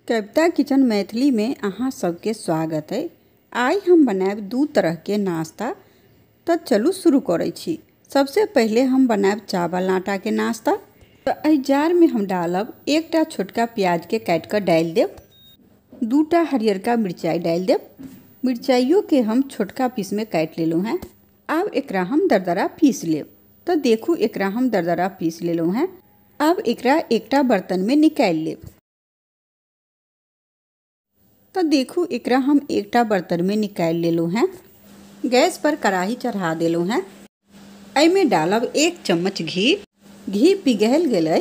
कविता kitchen Maithili में अहाँ सबके स्वागत है। आइ हम बनायब दू तरह के नाश्ता, तो चलू शुरू करै छी। सबसे पहले हम बनायब चावल आटा के नाश्ता। तो एहि जार में हम डालब एकटा छोटका प्याज के काटि कऽ डालि देब, दूटा हरियरका मिरचाइ डालि देब। मिरचाइयो के हम छोटका पीस में काटि लेलहुँ हैं। आब एकरा हम दरदरा पीस लेब। तो देखू एकरा हम दरदरा पीस लेलहुँ हैं। आब एकरा एकटा बर्तन में निकालि लेब। तो देखू एकरा हम एकटा बर्तन में निकालि लेलहुँ हैं। गैस पर कढ़ाई चढ़ा देलहुँ हैं। एहिमे डालब 1 चम्मच घी। घी पिघल गेलै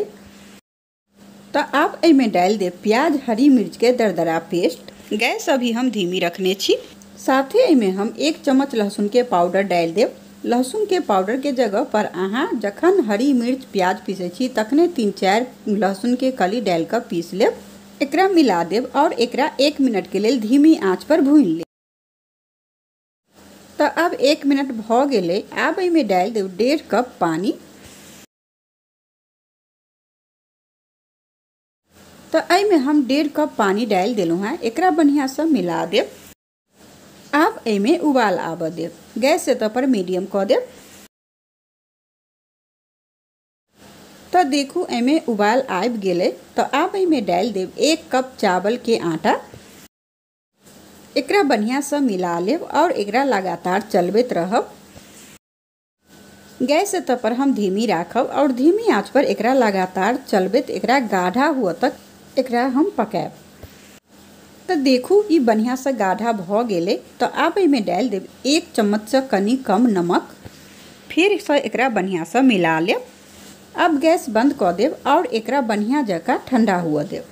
तो आब एहिमे डालि देब प्याज हरी मिर्च के दरदरा पेस्ट। गैस अभी हम धीमी रखने छी। साथे एहिमे हम 1 चम्मच लहसुन के पाउडर डालि देब। लहसुन के पाउडर के जगह पर अहाँ जखन हरी मिर्च प्याज पीसै छी तखने 3-4 लहसुन के कली डालि कऽ पीस लेब। एकरा मिला देब और एकरा 1 मिनट के लेल धीमी आंच पर भूनि लेब। तो अब 1 मिनट भ गेलै। आब एहिमे डालि देब 1.5 कप पानी। तो एहिमे हम 1.5 कप पानी डालि देलहुँ हैं। एकरा बढ़िया से मिला देब। आब एहिमे उबाल आबऽ देब। गैस एतऽ पर मीडियम कऽ देब। तो देखू एहिमे उबाल आबि गेलै। तो आब एहिमे डालि देब 1 कप चावल के आटा। एकरा बढ़िया से मिला लेब और एकरा लगातार चलबैत रहब। गैस एतऽ पर हम धीमी राखब और धीमी आंच पर एकरा लगातार चलबैत एकरा गाढ़ा हुअ तक एकरा हम पकायब। तो देखू ई बढ़िया से गाढ़ा भ गेलै। तो आब एहिमे डालि देब 1 चम्मच से कनि कम नमक। फिर से एकरा बढ़िया से मिला लेब। अब गैस बंद कऽ देब और एकरा बढ़िया जकाँ ठंडा हुअ देब।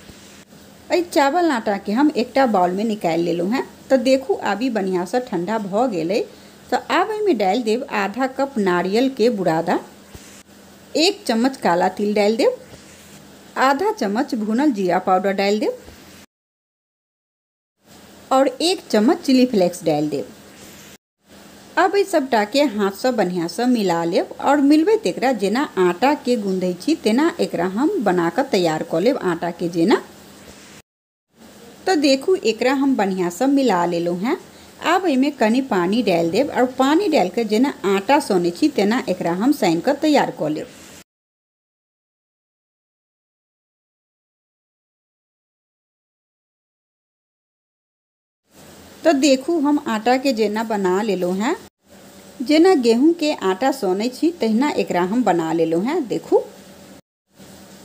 एहि चावल आटा के हम एकटा बाउल में निकालि लेलहुँ हैं। तो देखू आब ई बढ़िया से ठंडा भ गेलै। तो आब एहिमे डालि देब आधा कप नारियल के बुरादा, 1 चम्मच काला तिल डालि देब, आधा चम्मच भुनल जीरा पाउडर डालि देब और 1 चम्मच चिली फ्लेक्स डालि देब। अब एहि सबटा के हाथ से बढ़िया से मिला लेब और मिलबैत एकरा जेना आटा के गूँधै छी तेना एकरा हम बना कऽ तैयार कऽ लेब आटा के जेना। तो देखू एकरा हम बढ़िया से मिला लेलहुँ हैं। आब एहिमे कनि पानी डालि देब और पानी डालि कऽ जेना आटा सनै छी तेना एकरा हम सानि कऽ तैयार कऽ लेब। तो देखू हम आटा के जेना बना लेलहुँ हैं। जेना गेहूं के आटा सनै छी तहिना एकरा हम बना लेलहुँ हैं। देखू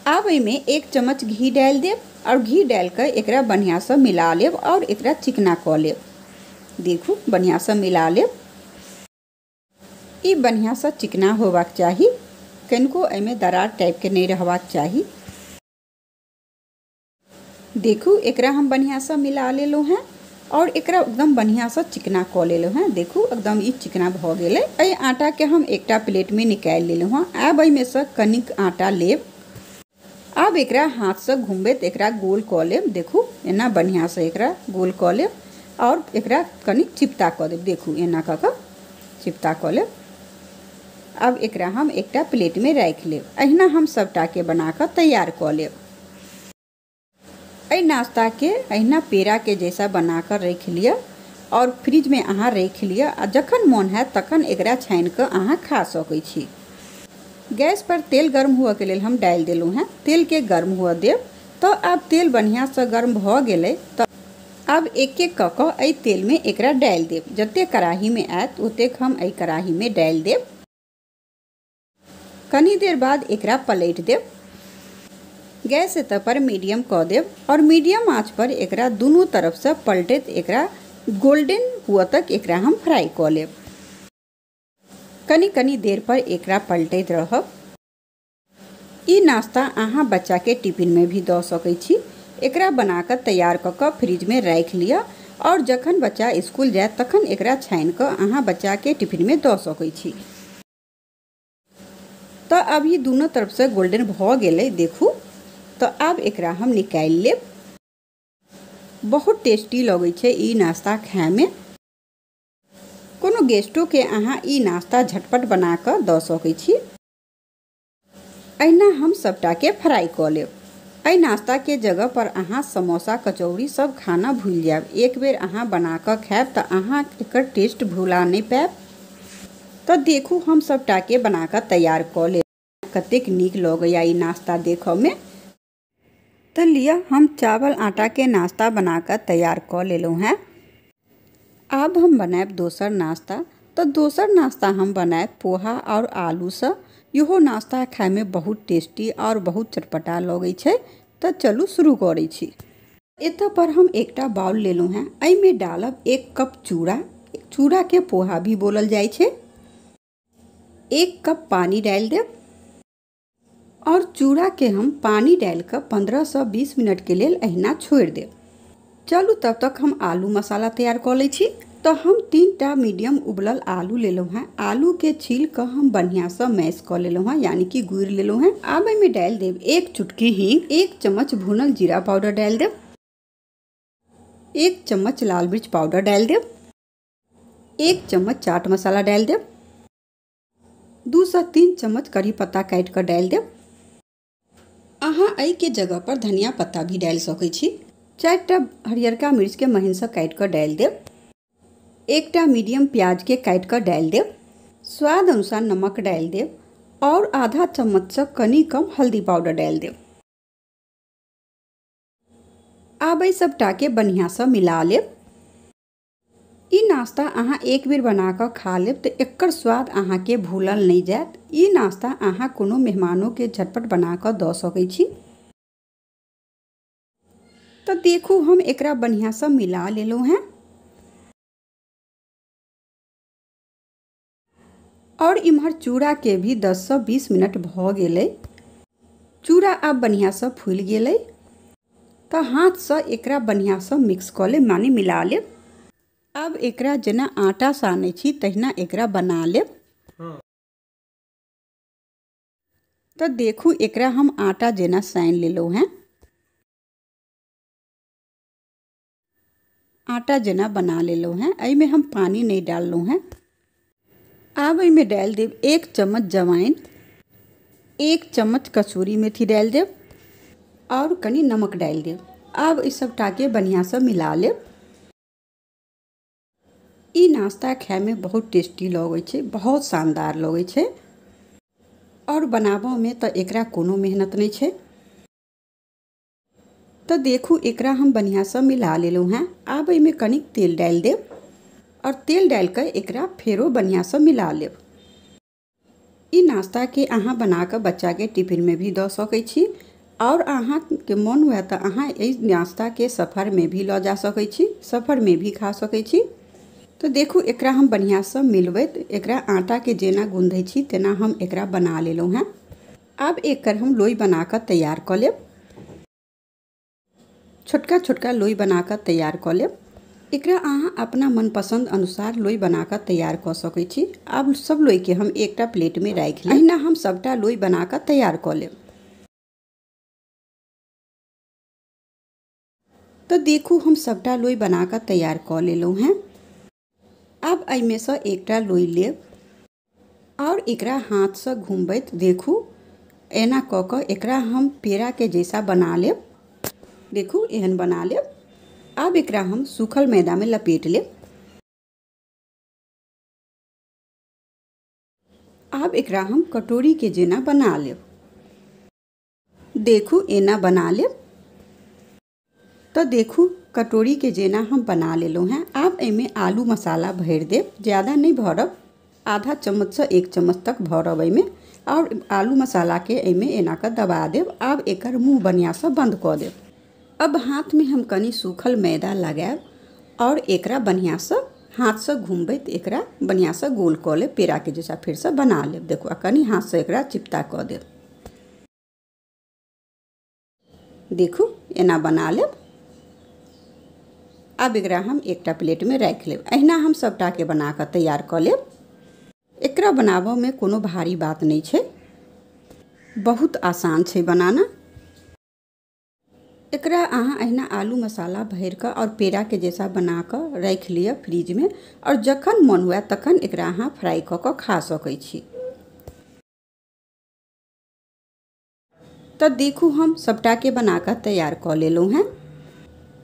आब एहिमे 1 चम्मच घी डालि देब और घी डालि कऽ एकरा बढ़िया से मिला लेब और एकरा चिकना कऽ लेब। देखू बढ़िया से मिला लेब। ई बढ़िया से चिकना होबाक चाही, कनिको एहिमे दरार टाइप के नहीं रहबाक चाही। देखू एकरा हम बढ़िया से मिला लेलहुँ हैं और एकरा एकदम बढ़िया से चिकना कऽ लेलहुँ हैं। देखू एकदम ई चिकना भऽ गेलै। एहि आटा के हम एकटा प्लेट में निकालि लेलहुँ हैं। आब एहिमे से कनिक आटा लेब। आब एकरा हाथ से घुमबैत एकरा गोल कऽ लेब। देखू एना बढ़िया से एकरा गोल कऽ लेब और एकरा कनिक चिपता कऽ देब। देखू एना कऽ कऽ चिपता कऽ लेब। आब एकरा हम एकटा प्लेट में राखि लेब। एहिना हम सबटा के बना कऽ तैयार कऽ लेब। एहि नाश्ता के एहिना पेड़ा के जैसा बना कऽ राखि लिअ और फ्रिज में अहाँ राखि लिअ आ जखन मोन हैत तखन एकरा छानि कऽ अहाँ खा सकै छी। गैस पर तेल गर्म हुअ के लेल हम डालि देलहुँ हैं। तेल के गर्म हुअ देब। तो आब तेल बढ़िया से गर्म भऽ गेलै। तो आब एक एक कऽ कऽ एहि तेल में एकरा डालि देब। जतेक कड़ाही में आयत ओतेक हम एहि कड़ाही में डालि देब। कनी देर बाद एकरा पलटि देब। गैस एतऽ पर मीडियम कऽ देब और मीडियम आंच पर एकरा दुनू तरफ से पलटैत एकरा गोल्डन हुअ तक एकरा हम फ्राई कऽ लेब। कनी कनी देर पर एकरा पलटैत रहब। ई नाश्ता अहाँ बच्चा के टिफिन में भी दऽ सकै छी। एकरा बना कऽ तैयार कऽ कऽ फ्रिज में राखि लिअ और जखन बच्चा स्कूल जायत तखन एकरा छानि कऽ अहाँ बच्चा के टिफिन में दऽ सकै छी। तो अभी दुनू तरफ से गोल्डन भऽ गेलै। देखू तो आब एकरा हम निकालि लेब। बहुत टेस्टी लगै छै ई नाश्ता खायमे। कोनो गेस्टो के अहाँ ई नाश्ता झटपट बना कऽ दऽ सकै छी। एहिना हम सबटा के फ्राई कऽ लेब। एहि नाश्ताके जगह पर अहाँ समोसा कचौड़ी सब खाना भूलि जायब। एक बेर अहाँ बना कऽ खायब तऽ अहाँ एकर टेस्ट भुला नहि पायब। तऽ देखू हम सबटाके बना कऽ तैयार कऽ लेब। कतेक नीक लगैया ई नाश्ता देखऽमे। तऽ लिअ हम चावल आटाके नाश्ता बना कऽ तैयार कऽ लेलहुँ हेँ। आब हम बनायब दोसर नाश्ता। तऽ दोसर नाश्ता हम बनायब पोहा और आलूसँ। इहो नाश्ता खायमे बहुत टेस्टी और बहुत चटपटा लगै छै। तऽ चलू शुरू करै छी। एतऽ पर हम एकटा बाउल लेलहुँ हेँ। एहिमे डालब 1 कप चूड़ा। चूड़ाके पोहा भी बोलल जाइ छै। 1 कप पानी डालि देब और चूड़ाके हम पानी डालि कऽ 15 से 20 मिनटके लेल अहिना छोड़ि देब। चलू तब तक हम आलू मसाला तैयार कऽ लै छी। तऽ हम 3टा मीडियम उबलल आलू लेलहुँ हेँ। आलूके छील कऽ हम बढ़िआँसँ मैश कऽ लेलहुँ हेँ, यानी कि गुड़ि लेलहुँ हेँ। आब एहिमे डालि देब 1 चुटकी हींग, 1 चम्मच भुनल जीरा पाउडर डालि देब, 1 चम्मच लाल मिर्च पाउडर डालि देब, 1 चम्मच चाट मसाला डालि देब, 2 से 3 चम्मच करी पत्ता काटि कऽ डालि देब। अहाँ एहिके जगह पर धनिया पत्ता भी डालि सकै छी। 4टा हरियरका मिर्चके महीनसँ काटि कऽ डालि देब। 1टा मीडियम प्याजके काटि कऽ डालि देब। स्वाद अनुसार नमक डालि देब और आधा चम्मचसँ कनि कम हल्दी पाउडर डालि देब। आब एहि सबटाके बढ़िआँसँ मिला लेब। ई नाश्ता अहाँ एक बेर बना कऽ खा लेब तऽ एकर स्वाद अहाँके भूलल नहि जायत। ई नाश्ता अहाँ कोनो मेहमानोके झटपट बना कऽ दऽ सकै छी। तऽ देखू हम एकरा बढ़िआँसँ मिला लेलहुँ हेँ। और इम्हर चूड़ाके भी 10 से 20 मिनट भऽ गेलै। चूड़ा आब बढ़िआँसँ फूलि गेलै। तऽ हाथसँ एकरा बढ़िआँसँ मिक्स कऽ लेब, माने मिला लेब। आब एकरा जेना आटा सानै छी तहिना एकरा बना लेब। तऽ देखू एकरा हम आटा जेना सानि लेलहुँ हेँ। आटा जेना बना लेलहुँ हेँ। एहिमे हम पानी नहि डाललहुँ हेँ। आब एहिमे डालि देब 1 चम्मच जवाइन, 1 चम्मच कसूरी मेथी डालि देब और कनि नमक डालि देब। आब एहि सबटाके बढ़िआँसँ मिला लेब। ई नाश्ता खायमे बहुत टेस्टी लगै छै, बहुत शानदार लगै छै और बनाबऽमे तऽ एकरा कोनो मेहनत नहि छै। तऽ देखू एकरा हम बढ़िआँसँ मिला लेलहुँ हेँ। आब एहिमे कनिक तेल डालि देब और तेल डालि कऽ एकरा फेरो बढ़िआँसँ मिला लेब। ई नाश्ताके अहाँ बना कऽ बच्चाके टिफिनमे भी दऽ सकै छी और अहाँके मन हुए तऽ अहाँ एहि नाश्ताके सफरमे भी लऽ जा सकै छी, सफरमे भी खा सकै छी। तऽ देखू एकरा हम बढ़िआँसँ मिलबैत एकरा आटाके जेना गूँधै छी तेना हम एकरा बना लेलहुँ हेँ। आब एकर हम लोई बना कऽ तैयार कऽ लेब। छोटका छोटका लोई बना कऽ तैयार कऽ लेब। एकरा अहाँ अपना मनपसंद अनुसार लोई बना कऽ तैयार कऽ सकै छी। आब सब लोईके हम एकटा प्लेटमे राखि लेब। अहिना हम सबटा लोई बना कऽ तैयार कऽ लेब। तऽ देखू हम सबटा लोई बना कऽ तैयार कऽ लेलहुँ हेँ। आब एहिमे सँ एकटा लोई लेब और एकरा हाथसँ घुमबैत देखू एना कऽ कऽ एकरा हम पेड़ाके जैसा बना लेब। देखू एहन बना लेब। आब एकरा हम सूखल मैदामे लपेट लेब। आब एकरा हम कटोरी के जेना बना लेब। देखू एना बना लेब। तऽ देखू कटोरी के जेना हम बना लेलहुँ हेँ। आब एहिमे आलू मसाला भरि देब। ज़्यादा नहीं भरब, आधा चम्मच से 1 चम्मच तक भरब एहिमे और आलू मसालाके एहिमे एना कऽ दबा देब। आब एकर मुँह बढ़िआँसँ बंद कऽ देब। अब हाथ में हम कनि सूखल मैदा लगायब और एकरा बढ़िआँसँ हाथसँ घुमबैत एकरा बढ़िआँसँ गोल कऽ लेब, पेड़ाके जैसा फेरसँ बना लेब। देखू आ कनि हाथसँ एकरा चिपता कऽ देब। देखू एना बना लेब। आब एकरा हम एकटा प्लेटमे राखि लेब। अहिना हम सबटाके बना कऽ तैयार कऽ लेब। एकरा बनाबऽमे कोनो भारी बात नहि छै, बहुत आसान छै बनाना। एकरा अहाँ अहिना आलू मसाला भरि कऽ और पेड़ाके जैसा बना कऽ राखि लिअ फ्रिजमे और जखन मन हुए तखन एकरा अहाँ फ्राई कऽ कऽ खा सकै छी। तऽ देखू हम सबटाके बना कऽ तैयार कऽ लेलहुँ हेँ।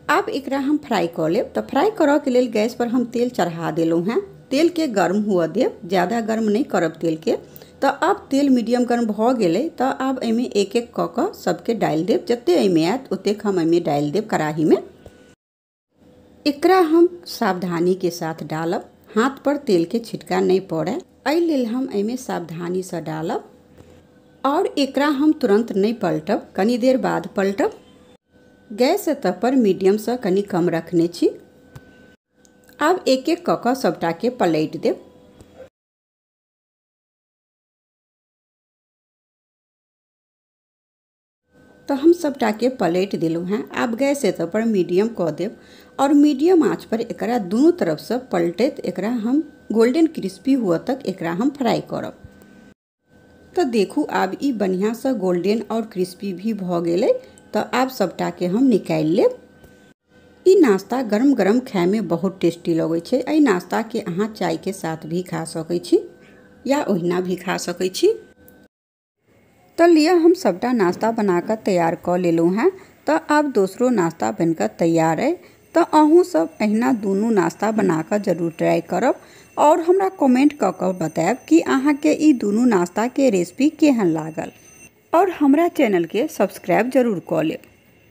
आब एकरा हम फ्राई कऽ लेब। तऽ फ्राई करऽके लेल गैस पर हम तेल चढ़ा देलहुँ हेँ। तेलके गर्म हुअ देब, ज़्यादा गर्म नहि करब तेलके। तऽ आब तेल मीडियम गर्म भऽ गेलै, तऽ आब एहिमे एक एक कऽ कऽ सबके डालि देब। जते एहिमे आयत ओतेक हम एहिमे डालि देब कड़ाहीमे। एकरा हम सावधानीके साथ डालब, हाथ पर तेलके छिटका नहि पड़ै एहि लेल हम एहिमे सावधानीसँ डालब। और एकरा हम तुरंत नहि पलटब, कनी देर बाद पलटब। गैस एतऽ पर मीडियमसँ कनी कम रखने छी। आब एक एक कऽ कऽ सबटाके पलटि देब। तऽ हम सबटाके पलटि देलहुँ हेँ। आब गैस एतऽ पर मीडियम कऽ देब और मीडियम आँच पर एकरा दुनू तरफसँ पलटैत एकरा हम गोल्डन क्रिस्पी हुअ तक एकरा हम फ्राई करब। तऽ देखू आब ई बढ़िआँसँ गोल्डन और क्रिस्पी भी भऽ गेलै। तऽ आब सबटाके हम निकालि लेब। ई नाश्ता गरम गरम खायमे बहुत टेस्टी लगै छै। एहि नाश्ताके अहाँ चायके साथ भी खा सकै छी या ओहिना भी खा सकै छी। तऽ लिअ हम सबटा नाश्ता बना कऽ तैयार कऽ लेलहुँ हेँ। तऽ आब दोसरो नाश्ता बनि कऽ तैयार अइ। तऽ अहूँ सब एहिना दुनू नाश्ता बना कऽ जरूर ट्राई करब और हमरा कमेंट कऽ कऽ बतायब कि अहाँके ई दुनू नाश्ताके रेसिपी केहन लागल और हमरा चैनलके सब्सक्राइब जरूर कऽ लेब।